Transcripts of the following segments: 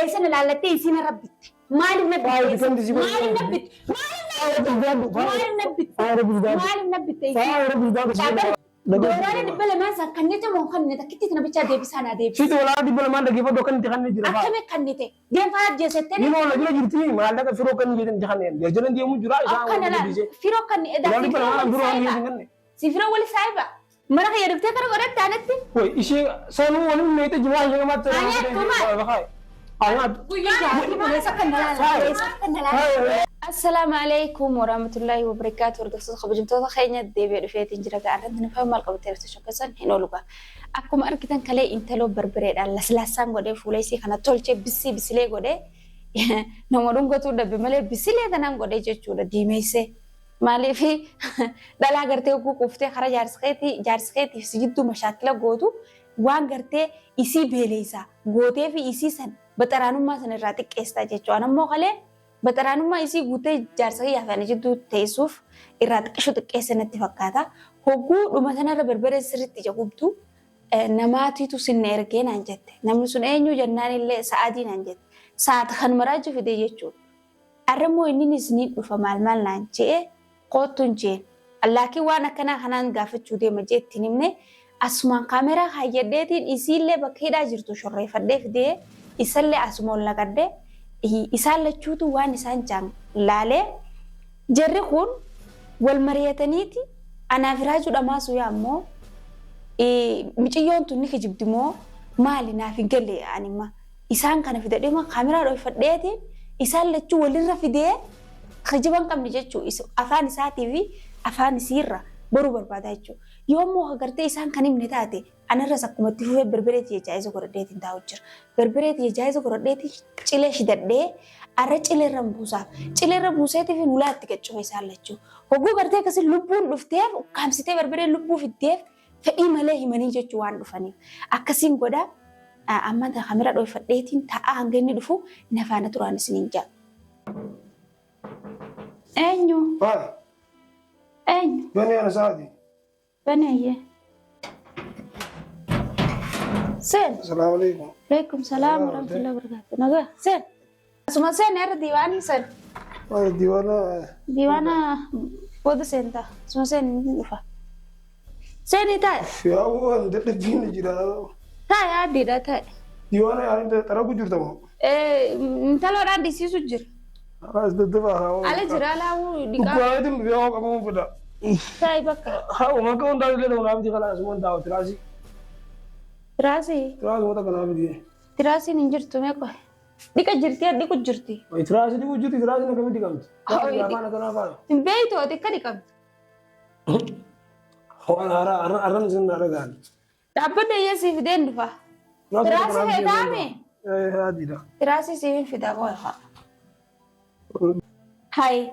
Eessa na laallattee isii narra bitte? Maaliif na Faaya bitte? bitan si godhe. Maaliif na bitte? Maaliif na bitte? Faaya bitan. Maaliif na bitte? Faaya bitan. Dhaabbata. Doolaara 200 san kannite moo kannite takkitti tana bichaa deebisaa naa deebisi. Situ walaa 200 dhaggeeffadhu akka inni kanneen jira faa. Akkami kannite? Deemfaa ajjeesettee Ni moola jira jirti maallaqa firoo kan jedhan itti kanneen. Jarjaran deemu jira isaan akkana wal laal deebisee. firoo kan edaa Doolaara si dhibba firoo lamaan wal biroo kan saayiba. jedhan kanneen. Si firoo wal saayiba. Mana kiyya dhuftee kana godhatte anatti. Wai ishee sanuu waliin meete jimaa ishee gamaatti. Haa nyaattu maal? Haa nyaattu. Assalaamu alaikum warahmatullahi wabarakaatu. Hordoftoota kabajamtoota keenya deebi'ee dhufeetiin jira. Gaarratti nufaa maal qabatee jirtu shakkasan hin oolu gaa. Akkuma argitan kalee intaloo barbareedhaan laslaassaan godhee fuula isii kana tolchee bissii bisilee godhee nama dhungatuu dhabe malee bisilee tanaan godhee jechuudha diimeessee. Maaliif dhalaa gartee hogguu quuftee karaa jaarsa keetii jaarsa keetiif si jidduu mashaakila gootu waan gartee isii beeleessaa gootee fi isii san baxaraanummaa san irraa xiqqeessita jechuudha. An ammoo kalee baxaraanummaa isii guutee jaarsa kiyyaa fi ana jidduu teessuuf irraa xiqqishu xiqqeesse natti fakkaata. Hogguu dhuma sanarra barbaree sirriitti ija gubdu namaatiitu sinna ergee naan jette. Namni sun eenyu jennaan illee sa'adii naan jette. Sa'aat kan maraaju fide jechuudha. Arra immoo inninis niin dhufa maal maal naan je'e koottuun jeen. Laakiin waan akkanaa kanaan gaafachuu deema jee itti hin himne. Asumaan kaameraa kaayyadheetiin isiillee bakka hidhaa jirtu shorreeffadhee fidee isallee asuma ol naqadhe. Isaan lachuutu waan isaan jaan laalee jarri kun wal mariyataniiti anaaf Raajuu dhamaasuu yaa ammoo miciyyoon tun ni kijibdi moo maali naaf hin galle animma. Isaan kana fidadheema kaameraa dhoyfadheetiin isaan lachuu walirra fidee kijiba hin qabne jechuu afaan isaatii fi afaan isiirra baruu barbaada jechuu. Yoo immoo agartee isaan kan himne taate anarras akkuma itti fufee berberee tiyya jaa'iza godhadheetiin taa'u jira. Berberee tiyya jaa'iza godhadheetiin cilee shidadhee arra cileerra buusaaf. Cileerra buuseetii fi ulaa itti gaccufe isaan lachuu. Hogguu gartee akkasii lubbuun dhufteef ukkaamsitee berberee lubbuu fiddeef fedhii malee himanii jechuu waan dhufaniif. Akkasiin godha. Ammaan tana kamera dhoyfadheetiin taa'aa hanga inni dhufu na faana turaan isiniin ja'a. Eenyu? Faaya. Eenyu? Bani ana sa'aati. Bani ayyee. Seen. Asalaamu alaikum. Alaikum salaam warahmatullahi wabarakatuh. Nagaa seen. Asuma seen irra diiwaanni seen. Faaya diiwaana. Diiwaana booda seenta. Asuma seen ni dhufa. Seeni taa'e. Yaa waan dadhabbiin jira. Taa'e addiidha taa'e. Diiwaana yaa'in xaragu jirta moo? Intaloodhaan dhisiisu jira. As daddafaa haa. Ala jira alaawuu dhiqaa. Dhukkubaatiin dhufee haa qabamuun fedha. Taa'e bakka. Haa uumaa akka hundaa illee ta'u naaf kana asuma taa'u tiraasii. Tiraasii. Tiraasii wanta kanaaf miti. Tiraasiin hin jirtu mee qoy. Dhiqa jirti dhiqu jirti. Tiraasii dhiqu jirti tiraasiin akkamitti dhiqamti? Afaan akkanaa faaya. Hin beektu ati akka dhiqamti. Waan haaraa arran isin na dhagaan. Dhaabbadha iyyee sii fideen dhufa. Tiraasii feetaame? Adiidha. Tiraasii siif hin fida qoy haa. Hayi.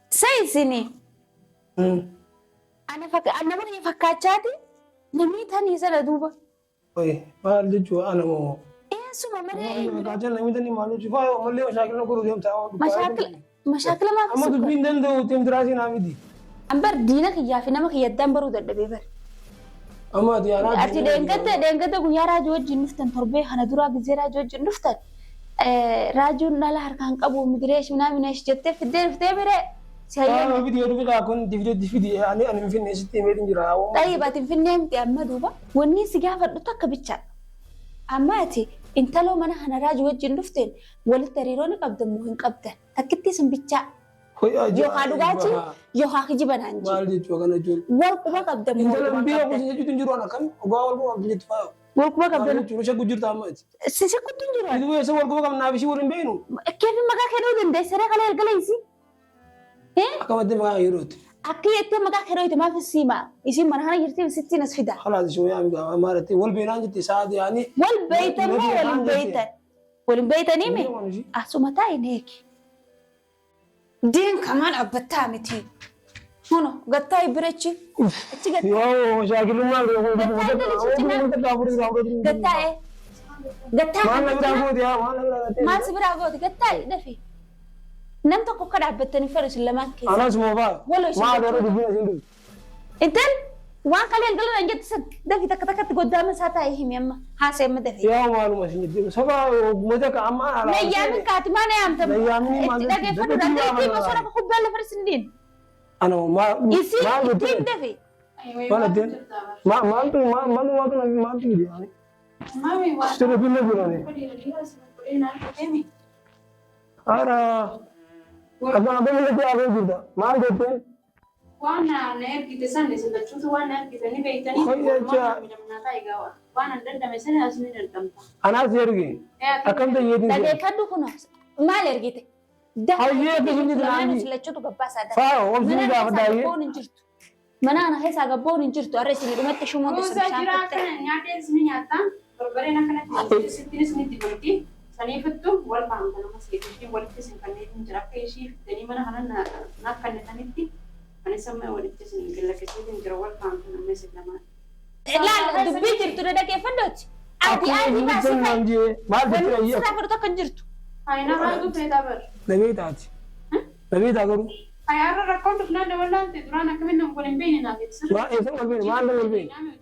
Sa isini. Ana nama kiyya fakkaachaati namni tanii sana duuba. Oye, maal jechuu ana moo? Eessuma malee eenyu? Maqaa namni tanii maal jechuu faa ammallee mashaakila godhu deemta. Mashaakila mashaakila maaf Amma dubbiin danda'u teem tiraasii naa miti. An bar diina kiyyaa fi nama kiyya addaan baruu dadhabee bar. Amma ati yaanaa. Ati dheengadda dheengadda guyyaa raajuu wajjin dhuftan torbee kana duraa gizee raajuu wajjin dhuftan raajuun dhala harkaan qabu midireesh minaamineesh jettee fiddee dhuftee biree si hayyamne. Fidi yoo dhufi kaa kun fidi fidi ani ani finfinnee sitti himeetiin jira. Xayyib ati finfinnee miti amma duuba wanni si gaafadhu takka bicha. Amma ati intaloo mana kana raajuu wajjin dhufteen walitti hariiroo ni qabdan moo hin qabdan takkittii sin bichaa. Yookaan dhugaatii yookaan kijiba naan jee. Maal jechuu akkana jechuun. Wal quba qabdan moo Intala quba biyya qabdan? kuusin jechuutu hin jiru ana kam dhugaa wal quba qabdi jettu faa. Wal quba Maal qabdan. jechuun ishee gujjirta amma ati. Si sikkutti hin jiru. Itti eessa wal quba qabnaaf ishii wal hin beeknu. Keefin maqaa kee dha'uu dandeessaree kalee galgala isii. Akka maddee maqaa yerootti. Akka jettee maqaa kee dha'uute maaf siima? Isiin mana kana jirti sittiin as fida. Khalaas ishee yaa migaa maarratti wal beeknaan jetti sa'aati yaani. Wal beeytan moo wal hin beeytan? Wal hin beeytanii mi? Asuma taa'e neeki. Deen kamaa dhaabbattaa miti. Hono gattaa birachi. Achi gattaa. Yoo mashaakilummaa Gattaa ee. Gattaa Maal na kana biraa cinaa. gooti yaa maal na biraa gooti. Maal si biraa gooti gattaa dafi. Nam tokko akka dhaabbattanii fedhu isin lamaan keessa. Anas moo faa. Waloo isin Maal lachuu. warra dubbiin isin dubbi. Intal. Waan kalee galgala hin jettu san dafi takka takkatti goddaama isaa taa'ee himi amma haasa'e amma dafi. Yaa maaluma isin jettee saba uummata ka amma alaa. Nayyaamin kaati maa na yaamta? Nayyaamin maal Itti dhageeffadhu jettee dha. Itti maal osoo lafa kubbaan lafa isin diin. Ana maal Isii maal ittiin gottee? dafi. Maal jetteen? Maaltu maal maaltu maaltu jedhani? Mami waan Siree bina jirani. Ara abbaan abbaan illee abee jirta. Maal jetteen? Waan na ergite san isin lachuutu waan na ergite ni beektanii waan an dandame sana as ni dandamta. Anaas erge. Akkam ta'eetiin jira. Dhageeffadhu kunoo maal ergite? Hayyee akkasuma jirti naanni. Lachuutu gabbaasaa dafi. Faa obsiin Mana gaafa keessaa daa'ee. gabboon hin jirtu. Mana kana keessaa gabboon hin jirtu. Har'a isin dhumatti shumoon Kuusaa bishaan jira kutte. akkana nyaatees ni nyaata. Barbareen akkanatti sittinis ni dibamti. Saniifittu wal faamta nama seetu walitti isin kanneen jira akka ishii fiddanii mana kana naaf kennitanitti anis amma walitti isin lakkisiitiin jira wal faamta nama isin lamaan. Laal dubbii jirtu dhaggeeffadhooti. Ati Akkuma ati isin baasii jettan naan jee maal jettee fa'i. ayyee Sirraa fudhatu akka hin jirtu. Faayinaa raajuu feetaa bar. Nabee taati. Nabee taa garuu. Ayyaarra rakkoon dhufnaan dabalaan ta'e duraan akkamiin nama kun hin beekne naaf ibsa. Maal eessa wal beekne maal wal beekne.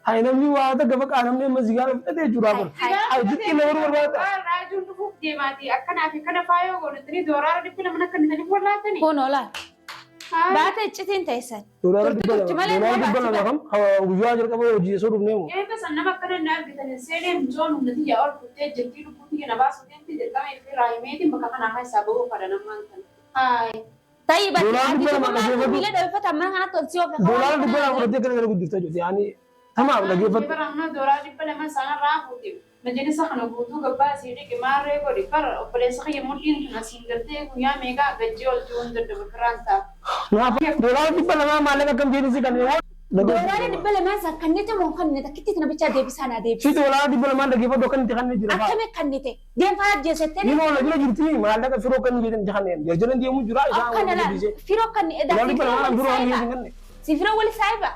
Hayi namni waa takka baqa namni amma zigaara fudhatee jira kun. Hayi dirqii nama barbaada. Raajuun dhufuuf deemaati akkanaa fi kana faayoo godhatanii dooraara 200 akka nitaniif wallaatanii. Kun olaal. Baata iccitiin teessan. Doolaara Turti 200 turti malee doolaara nama 200 kam guyyaa jalqaba hojii osoo dhufnee moo. Eebba san nama akkana na argitan seenee mijoon humna tiyya ol fuutee jirtii lubbuu tiyya na baasuu deemti dirqama ifi raayimeetiin bakka kanaa keessaa bahuu fadha namaan kana. Haay. Tayyii bakka Doolaara ati 200 tokko dhaggeeffadhu. miila dhoofata mana kanatti ol si oofe. Doolaara 200 fudhattee kana gara guddiftaa jirti. Yaani tamaaf dhaggeeffadhu. Bara ammaa dooraa 200 isaanirraa fuute. Majalisa kana guutuu gabbaa asii dhiqe maarree godhi bara obboleessa kiyya mudhiin tun asiin galtee guyyaa meeqaa gajjee ol jiruun dadhabe firaan ta'a. Naaf doolaara 200 maallaqa akkam jeetiin si kan Doolaara 200 san kannite moo kannite takkitti tana bichaa deebisaa naa deebisi. Si doolaara 200 dhaggeeffadhu akka inni kanneen jira. Akkami kannite deemfaa ajjeesettee Ni moola jira jirti maallaqa firoo kan jedhan kanneen jarjaran deemu jira isaan akkana wal laal deebisee. firoo kan Doolaara 200 firoo kan jedhan kanneen. si firoo wali saayiba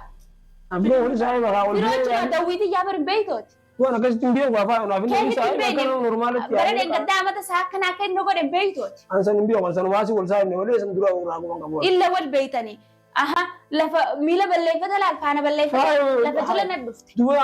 Firoo wal saayiba haa wal firoo jechuudha daawwitii yaa barin beeytooti. Waan akkasitti hin beeku afaan naaf hin Keefitti hin saayiba beekne akka normaalitti. bara dheengaddaa amata isaa akkana akka inni godhe hin beeytooti. Ansan hin beeku ansan waasi wal saayibne malee san dura irraa quban qabu. Illa wal beeytanii. Aha lafa miila balleeffata laal faana balleeffata lafa jala na dhufte. Duba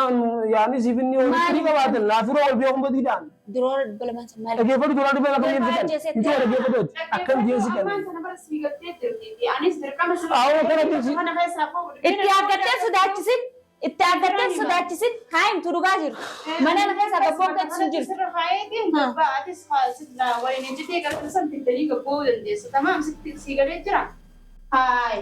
yaani siif inni walitti qabaatan naa firoo wal beeku badiidhaan. Doolaara 200 san maali? Dhaggeeffadhu doolaara 200 akkam jeessi kan. Inti dhaggeeffadhu akkam jeessi kan. Ammaan sana bara sii galtee jirti. Anis dirqama sana. Awwa kana jeessi. Kana keessaa koo. Itti yaaggattee sodaachisin itti yaaggattee sodaachisin haa himtu dhugaa jirtu. Mana kana keessa gabboon keessa hin jirtu. Sirra faayeetiin gubbaa atis waliin ejjitee galtee san fiddanii gabboo dandeessa. Tamaam sitti sii galee jira. Haay.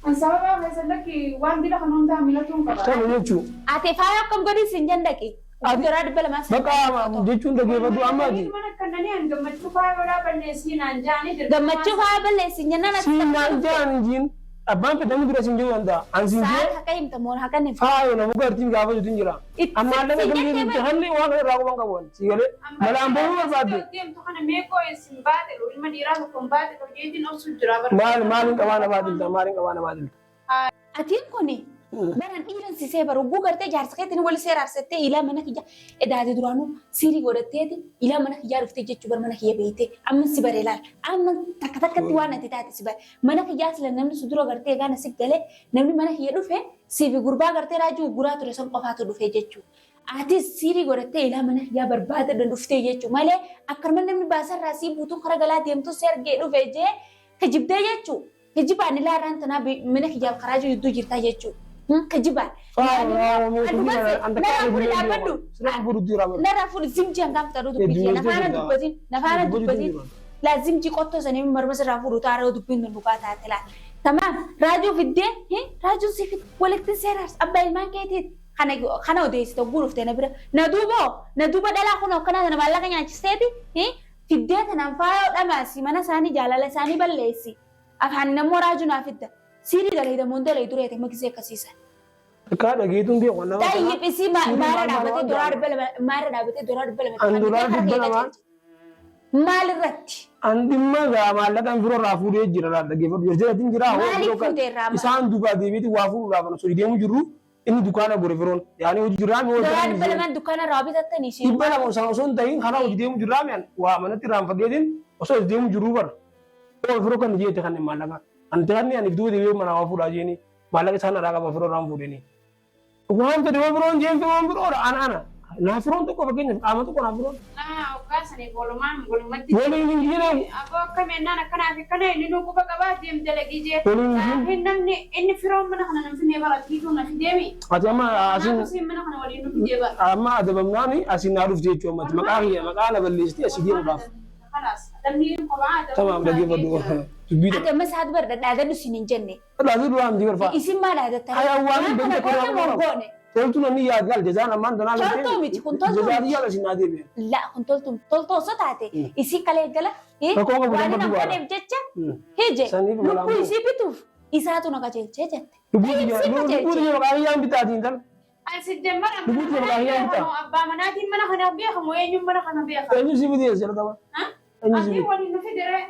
An sababa keessa lakki waan bila kan hundaa milatuun qaba. Kana jechuun. Ati faaya akkam godhi siin jandaqi. Doolaara 200 san. Bakka jechuun dhaggeeffadhu ammaati. Mana kannanii an gammachuu faaya godhaa balleessii naan jaanii dirqama. Gammachuu faaya balleessin jennaan ati Siin naan jaan injiin abbaan fedhanii dura siin jiru danda'a. An siin Sa'aat jee haqa himta moon haqa ni faayo nama gartiin gaafa jiru jira. Itti Amma maallaqa siin kam jettee jechuun hanni waan kana irraa quban qabu. Si galee malaan bahuu barbaadde. Deemtu kana meeqoo isin baate ilma dhiiraa tokko hin baate hojiitiin obsu jira bara. Maal maaliin qabaa namaa dilta maaliin qabaa namaa dilta. Atiin kuni baran dhiiran sisee baru oguu gartee jaarsa keetiin wal seeraarsettee ilaa mana kiyya edaate duraanuu siirii godhatteeti ilaa mana kiyyaa dhuftee jechuu bar mana kiyya beeytee amma si bare laal amma takka takkatti waan ati taate si bare mana kiyyaa sila namni si dura gartee gaana si galee namni mana kiyya dhufe siifi gurbaa gartee raajuu guraa ture san qofaatu dhufe jechuu. Atis siirii godhattee ilaa mana kiyyaa barbaada dhuftee jechuu malee akkanuma namni baasarraa sii buutuun kara galaa deemtu si argee dhufe jee kijibdee jechuu. Kijibaan ilaa irraan tanaa mana kiyyaaf karaa jiru gidduu jirtaa jechuudha. Kijibaan. Narraa fuudhi zimjii hangaaf ta'u dubbii kiyya nafaana dubbatiin nafaana dubbatiin laa zimjii qottoo sanii marma sirraa fuudhu taaree dubbiin tun dhugaa taate laal. Tamaam raajuu fiddee raajuu si fidde walitti seeraas abbaa ilmaan keetiit kana kana odeessite oguu dhufte na bira na duuba na duuba dhalaa kun akkanaa sana maallaqa nyaachisteeti fiddee tanaan faayoo dhamaasi mana isaanii jaalala isaanii balleessi. Afaan nammoo raajuu naa fidda. Siirii dalayda moon dalay dureete magisee akkasiisan. Akka dhageetuun beeku nama. Tayyib isii maara dhaabbatee doolaara 200 maara dhaabbatee doolaara 200. An doolaara 200. Maal irratti? An dhimma gaa maallaqaan firoo irraa fuudhee jira laal dhaggeeffadhu. Jarjaratiin jira. Maaliif fuutee irraa? Isaan duubaa deebiitii waa fuudhuudhaaf osoo deemu jirru inni dukkaana gore firoon. Yaani hojii jirraa mi Doolaara 200 dukkaana irraa bitattanii ishee. 200 osoo osoo hin ta'in karaa hojii deemu jirraa mi waa manatti irraan fageetiin osoo hojii deemu jirru bara. Firoo kan jeete kan maallaqa. Ani kanni ani duuba deebi'ee manaa waa fuudhaa jeeni maallaqa isaan irraa qaba firoo irraan fuudheni. Waan fedhe yoo firoon jeen firoon firoodha ana ana. Naa firoon tokko fakkeenyaaf qaama tokko naa firoon. Naa hoggaa saniif walumaan walumatti. Waliin hin jiine. Aboo akkam ennaan akkanaa fi akkana inni nuu quba qabaa deem dalagii jee. Waliin hin jiine. Laakiin namni inni firoon mana kana nan fidnee bara tiituu na fideemi. Ati amma asiin Kanaafuu siin mana kana waliin nu fidee bara. amma adabamnaani asiin naa dhufte jechuudha ammatti maqaa kiyya maqaa na balleessitee asii deemuudhaaf. Kalaas adabni kophaa adabni Tamaam dhaggeeffadhu dubbii Ati amma saat bar dhadhaadadhu siin hin jenne. Dhadhaadhu duraa miti barfaa. Isin maal dhaadatta? Haya waan Waan hin kana beekne goone moo goone? Toltu namni yaad gaal jazaan ammaan tanaa gartee. Toltuu miti, kun toltuu Jazaan miti. yaada isin naa deebi'e. La kun toltuu toltuu osoo taate isii kalee gala. Rakkoo qabu Waan nama hin duwwaadha. gooneef jecha hije Saniif lubbuu malaammoo. isii bituuf isaatu na qajeelchee jette. Lubbuu Isii tiyya lubbuu qajeelche. tiyya maqaa kiyyaan bitaatiin tal. Asi jemmara Lubbuu tiyya maqaa kiyyaan bitaa. abbaa manaatiin mana kana beekamu eenyuun mana kana beeka. Eenyu si bitee jalqaba. Eenyu si Ati bitee. waliin nu fidere.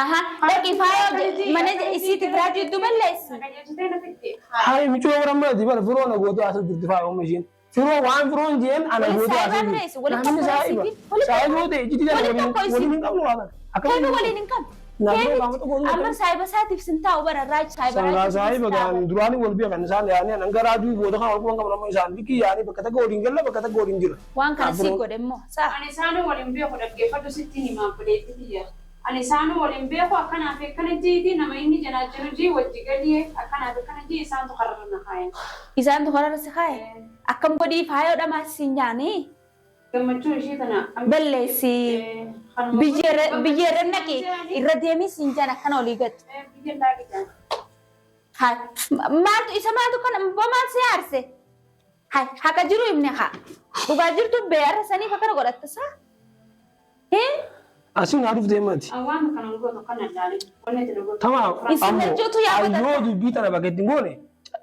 Aha dhaqi faayoo mana isiiti biraa jidduu balleessi. Qajeelchitee nu fidde. Hayi michuu warra bara firoo na gootee asii jirti faa oomishni isheen. Firoo waan firoon jeen ana Waliin gootee saayibaa asii bireessi, waliin Namni tokko saayiba. isiifi, waliin Saayiboo ta'e ijji jala waliin tokko waliin hin qabnu waa kana. Keefi waliin hin qabne. Naannoo qaama tokko waliin Amma saayiba isaatiif sin taa'u bara raaju saayiba Sangaa raaju. saayiba gaan duraanii wal beekan isaan yaanii hanga raajuu booda kan wal quban qaban amma isaan bikki yaanii bakka takka waliin galla bakka takka waliin jira. Waan kana sii godhe immoo saa. Ani isaanuu waliin beeku dhaggeeffadhu sitti himaa obboleetti tiyya. Ani isaanuu waliin beeku akkanaa fi akkana jiiti nama inni janaa jiru jii wajji galie akkanaa fi akkana jii isaantu kararra na kaayan. Isaantu kararra si kaaye. Akkam godhii faayoo dhamaas siin nyaanii. Gammachuu ishee tana. Balleessi. Biyyeerra naqi irra deemii siin jaan akkana olii gad. Biyyeen daakii jaan. Hai maaltu isa maaltu kana boo maal si aarse? Hai haqa jiru himne haa. Dhugaa jirtu beeyarra saniif akkana godhatta saa? Hee? Asiin haa dhuftee mati. Waan kana gootu kana ilaalee wanni itti nu gootu. Tamaam Isin ammoo lachuutu yaabata. ayyoo dubbii tana bakka ittiin goone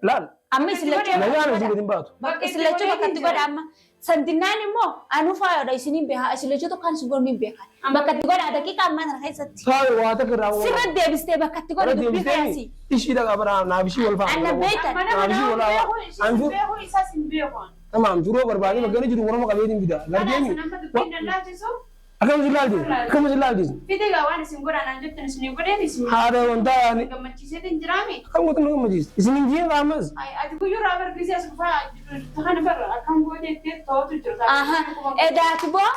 laal Amma isin lachuu nagaan isin gadi hin baatu. Isin lachuu bakka itti godha amma. Sandinnaan immoo anuu faayoodha isiniin beekaa isin lachuu tokko kan isin godhu hin beekaa. Bakka itti godha daqiiqa ammaa kana keessatti. Faayo waa takka irraa Sirra deebistee bakka itti godha dubbii kaasii. Ishii dhagaa bara naaf ishii wal faana. Anna beektan. Mana Naaf ishii wal beeku faana. ishee beeku isaas hin beeku. Tamaam firoo barbaadee bakka inni jiru morma qabeetiin fida. Kanaas Gardeemi. nama dubbiin lallaachisu Akkam isin laalti? Akkam isin laalti? fidigaa waan isin godhaan an jettan isin godheen isin Haadha wantaa yaani gammachiiseetiin jiraami. akkam gootu nu gammachiisa. Isin hin jiin qaamas. Ati guyyuu barsiisee as dhufaa jirtu kana barra akkam gooteetti to'atu jirta. Aha edaati boo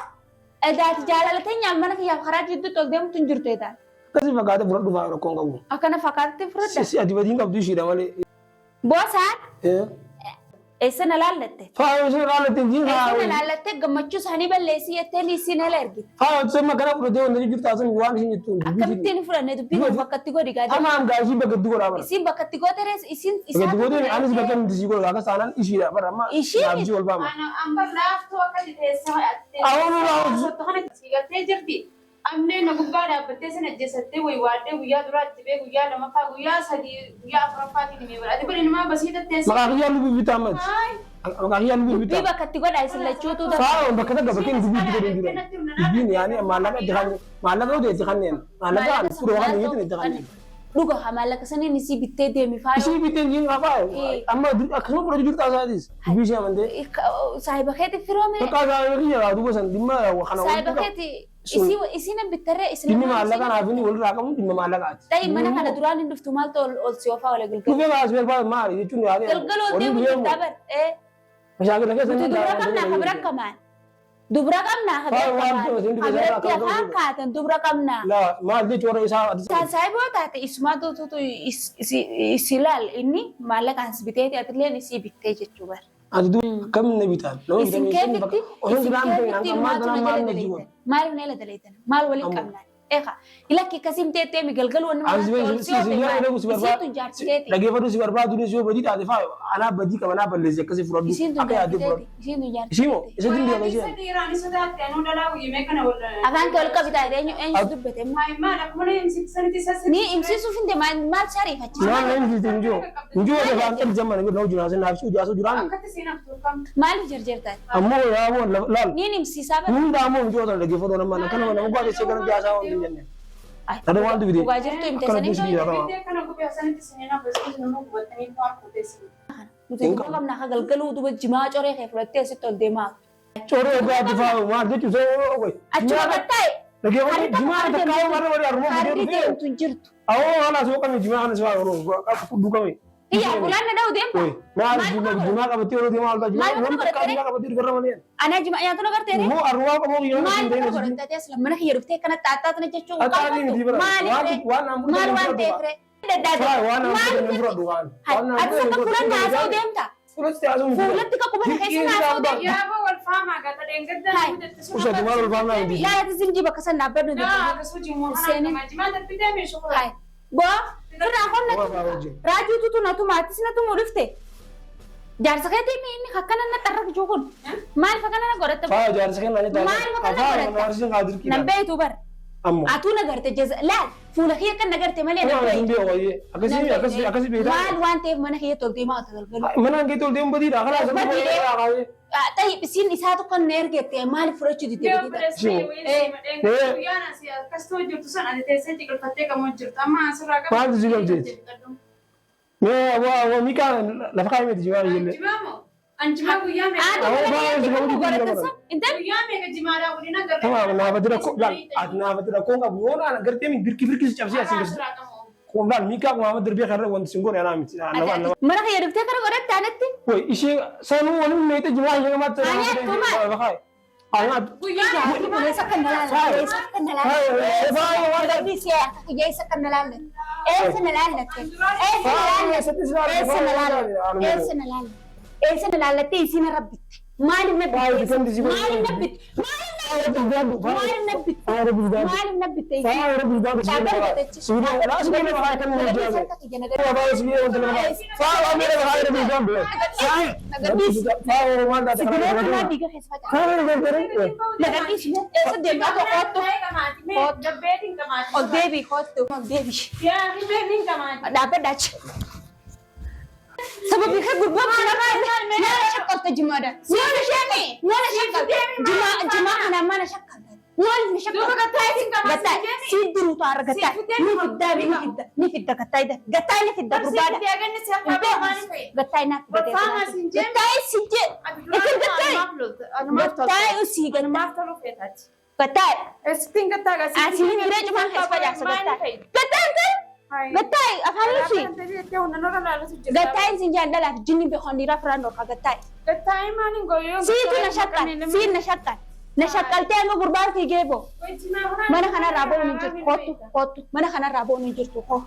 edaati jaalala teenyaaf mana kiyyaaf karaa jidduutti ol deemtu hin jirtu edaati. Akkasii fakkaatee fudhadhu faa rakkoon qabu. Akkana fakkaatti fudhadha. Si ati badiin qabdu ishiidha malee. Boosaan eessa na laallatte? Faayo isin laallatte hin jiin Eessa na faayo. laallatte gammachuu isaanii balleessii jettee isiin ala ergite. Faayo isin makana fudhatee wanta jirtu taasan waan isin jettu. Akkamittiin fudhanne dubbii kun bakka itti godhi gaadha. Tamaam gaa ishiin bakka itti godhaa bara. Isiin bakka itti goote rees isiin Bakka itti goote anis bakka inni sii godhu akkas taanaan ishiidha bara amma Ishii naaf ishii wal faama. Ambar laaftuu akka teessoo Awwaanu kana siigaltee jirti. Amnee na gubbaa dhaabbattee sana ajjeesattee wayi waaddee guyyaa duraa itti bee guyyaa lamaffaa guyyaa sadii guyyaa afuraffaatiin himee bara. Ati kun ilmaa basiita teessee. Maqaa kiyyaa lubbuu bitaa mati. Maqaa kiyyaa lubbuu dubbii bitaa. bakka itti godha isin lachuutu ta'a. Faayoon bakka takka bakka inni dubbii itti godhu hin jiran. Dubbiin yaani maallaqa itti kanneen maallaqa yoo ta'e itti kanneen maallaqa furoo kan hin itti kanneen. Dhuga haa maallaqa saniin isii bittee deemi faayoo. Ishii bitteen jiin haa faayo amma akkasuma fudhachuu jirtu isaatis dubbii ishee amantee. Saahiba keeti firoomee. Bakka saahiba kiyya gaa duuba san dhimma kana Saahiba walitti qabu. keeti isii isiin bittarree isin Dhimmi maallaqa naaf inni walirraa qabu dhimma maallaqaati. Ta'e mana kana duraan hin dhuftu maaltu ol si oofaa wala galgal. Dhufee baas barbaadu maali jechuun yaani. Galgal ol deemu jirtaa bar. Mashaakila keessa Nuti dubra qabnaa ka bira qamaan. Dubra qabnaa ka bira Faayo waan qamaan. ta'eef isin Ka biratti dubbisa afaan kaatan dubra qabnaa. La maal jechuun warra isaa ati. Isaan saayiboo taate isumaatu tutu isi laal inni maallaqaan si biteeti atilleen isii bittee jechuu bar. Ati duuba akkam na bitaan. Nama Isin bitamee isin bakka keefitti osoo isin duraan ta'e keefitti ammaa maaltu duraan na maal jala na jiru. daleeytan? Maal na jala daleeytan? Maal waliin Ammoo. qabnaan? Eeqa lakki akkasiin teettee mi galgal wanni Ani maaltu ol si oofe maal? Isiin tun jaartiteeti. Dhageeffadhu si barbaadu ni si yoo badii taate faayo anaa badii qaba anaa balleessi akkasii fudhadhu Isiin tun akka yaaddee fudhadhu. jaartiteeti. Isiin tun Ishii moo jaartiteeti. isa dindiya isheen. Dhiiraan isa taate anuu dhalaa guyyimee kana wal. Afaan kee ol qabi taate eenyu eenyu dubbate? Maal akkuma himsiisanitti isa Ni himsiisuuf hin deema maal si ariifachiisa? Maal na himsiiste hin jiru. Hin jiru afaan qalli jamma na hojii naasee naaf si hojii asoo jiraan. Akkatti seenaaf turkam. Maaliif jarjartaati? Ammoo yaa boo laal. Niin himsiisaa bara. Hunda ammoo hin jiru dhaggeeffadhu nama kana nama gwaadhe see gara jaasaa waan hin jenne. Tadha waan dubite. Dhugaa jirtu himte Akkana sanii duusi biyya qaba. Kana gubee sanitti seenaaf beeksisa nama gubatanii waan kuteessu. Nuti dubra qabnaa ka galgaluu duba jimaa coree kee fudhattee asitti ol deemaa. Coree ogaa ati faayo maal jechuun soo ogoy. Achuma battaa'e Dhaggeeffadhu jimaa takkaa warra warra arruma fidee Harri dhufee. deemtu hin jirtu. Awoo haala asoo qabne jimaa kana siwaa yeroo duqame. Iyyaa fuulaan na dha'u deemta. Maal jimaa qabattee yeroo deemaa oltaa jimaa Maal namni takkaa godhattee? jimaa qabattee dhufarra malee. Anaa jimaa nyaatu na gartee? Immoo arrumaa qaboo guyyaa Maal hin kana ta'in. godhattee asla mana kiyya dhuftee kana xaaxaa tana jechuun Xaaxaa miti bara. Maali Waan ree? waan naan Maal fudhatan waan fudhadhu. ta'eef ree? Faa waan naan Maal fudhatan fudhadhu waan. Waan naan Ati akka fuulaan na haasa'u deemta. Fuulatti haasa'u miti. Fuulatti ka qubata keessa na haasa'u deemta. Yaaba wal faamaa gata dheengaddaa guutate sun. Usati maal wal faamaa miti. Laala ati zinjii bakka san dhaabbadhu. Naa akkasuma jimoo Seenin. kana jimaa darbitee meeshaa koo. Hai. Boo irraa Waa faa qonna wajjin. raajuutu tu na tuma atis na tumu dhufte. Jaarsa keetii mi inni akkana na xarra jiru kun maal akkana na godhatte? Faa jaarsa kennaa ni ta'a. Maal bakka na Afaan godhatta? arsiin haa dirqiidha. Nan beektu bara. Ammoo. Atuu na garte jaza laal fuula kiyya kan na garte malee na Nama hin beektu. beeku wayyee. Akkasii akkasii akkasii beektaa. Maal waan ta'eef mana kiyya toltee maa galgalu? Mana kee toltee hin badiidha. Karaa sana Badiidha. baay'ee. Ta'i isiin isaa tokko na ergette maaliif fudhachuu didde? Yoo bireessee wayii guyyaan asii akkas ta'u jirtu san ati teessee ciqilfattee qamoo jirtu amma asirraa qabu. Maaltu si galcheeti? Mee waa miikaa lafa kaa'ee miti jimaa ijoollee. Jimaa moo? An jimaa guyyaa meeqa? Ati Awwa, mana baay'ee kiyya si tokko qabu godhatte jira. san intal Guyyaa meeqa jimaadhaa godina garee. Tamaam naafati rakkoo laal ati naafati rakkoo qabu yoo naan gartee mi birki birki si cabsee asii gadi. Kun laal miikaa kun amma darbee karra wanti sin godhe anaa miti. Nama nama. mana kiyya dhuftee kana godhatte anatti. Wai ishee sanuu waliin meete jimaa ishee gamaatti. Ani akkuma. Lafa kaa'e. Ani ati. Guyyaa Eessa kan na laallatte? Eessa kan na laallatte? Eessa kan na laallatte? Eessa na laallatte? Eessa na laallatte? Eessa na laallatte? Eessa na laallatte? Eessa na laallatte? Isiin rabbitti. Maaliif na bitte? Maaliif na bitte? Maaliif na bitte? Maaliif na bitte? Sibiilota dhiiga keessa faca'aa. Laga dhiisi. Eessa deemaa kootu? Dabbeetiin qamaati. Ol deebii kootu. Ol deebii. Yaa hibbeetiin qamaati. Dhaabbadha achi. Sababii kee gurbaa kana mana shaqqalta jimaadha. Mana shaqqalta. Mana shaqqalta. Jimaa jimaa kana mana shaqqalta. Maaliif na shaqqalta? Duuba gattaayitiin qamaati. Gattaa si duruu taara gattaa. Ni fiddaa ni fidda ni fidda gattaa gattaa ni fidda gurbaadha. Gattaa naaf fidda. Gattaa si jee. Isin gattaa. Gattaa usii gattaa. Gattaa. Eessittiin gattaa gasi. Asiin hiree cumaa keessa facaasa gattaa. Gattaa gattaa afaan usii. Gattaa isin jaallalaaf jinni beekan dhiiraa firaan dhorka gattaa. Gattaa maaliin gooyoo. Siitu na shaqqal siin na shaqqal. Na shaqqaltee hanga gurbaan fiigee boo. Mana kanarraa ba'uun hin jirtu kootu kootu mana kanarraa ba'uun hin jirtu koo.